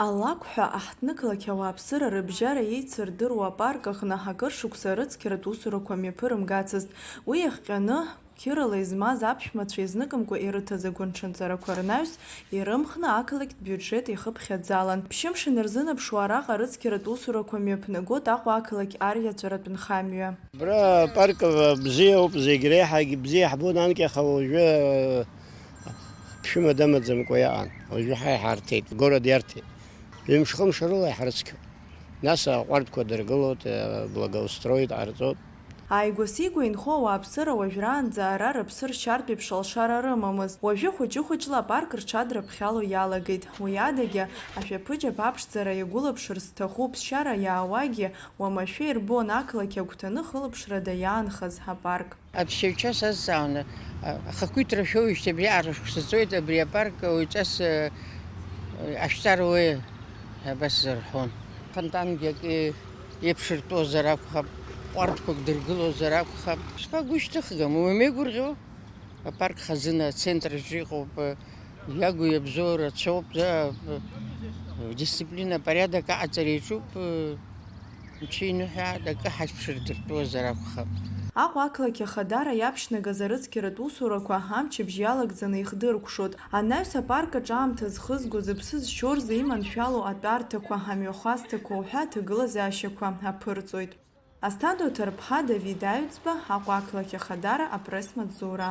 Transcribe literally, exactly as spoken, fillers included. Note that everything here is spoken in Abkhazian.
Алакә ҳәа аҳҭнықалақь ауааԥсыра рыбжьара еицырдыруа апарк аҟны акыр шықәса арыцқьаратә усурақәа мҩаԥырымгацызт. Уи иахҟьаны, қьырала измаз аԥшәмацәа изныкымкәа ирыҭаз агәынҽанҵарақәа рнаҩс ирымхны ақалақьтә биуџьет ихыԥхьаӡалан. Ԥшьымш инарзынаԥшуа араҟа арыцқьаратә усурақәа мҩаԥнагоит Аҟәа ақалақь ариаҵәаратә нхамҩа. Абра апарк бзиоуп, зегь реиҳагь бзиа ҳбон анкьа, аха уажәы ԥшәымада амаӡамкәа иаан. Уажәы ҳа иҳарҭеит, город иарҭеит. Ҩымш-хымш рыла иҳрыцқьоит. Нас аҟәардәқәа дыргылоит, благоустроит ҟарҵоит. Ааигәа-сигәа инхо ауааԥсыра уажәраанӡа ара рыԥсы ршьартә еиԥш алшара рымамызт. Уажәы хәыҷы-хәыҷла апарк рҽадраԥхьало иалагеит. Уи адагьы, ашәаԥыџьаԥ аԥшӡара иагәылаԥшыр зҭаху ԥсшьара иаауагьы уамашәа ирбон, ақалақь агәҭаны хылаԥшрада иаанхаз апарк. Аԥсшьаҩцәа сазҵаауан, а, ахақәиҭра шәоуижьҭеи абриаҟара шәхсырҵоит, абри апарк уаҩҵас, а, ашәҵаруеи абас рҳәон. Фонтангьы акы еиԥшыртәозар акәхап, ҟәардәқәак дыргылозар акәхап. Шԥагәышьҭыхгам, уамеигәырӷьо? Апарк хазына ацентр аҿы иҟоуп, иагу иабзоу рацәоуп, а, дисциплина, порядок аҟаҵара иаҿуп. Мчы иныҳәа акы ҳашәԥшырдыртәуазар акәхап. Аҟәа ақалақь Ахадара иаԥшьнагаз арыцқьаратә усурақәа амчыбжь иалагӡаны ихдыркәшоит. Анаҩс апарк аҿы аамҭа зхызго, зыԥсы зшьо рзы иманшәало атәарҭақәа, амҩахәасҭақәа уҳәа аҭагылазаашьақәа аԥырҵоит. Асҭанда Оҭарԥҳа, Давид Аҩӡба, Аҟәа ақалақь Ахадара апресс-маҵзура.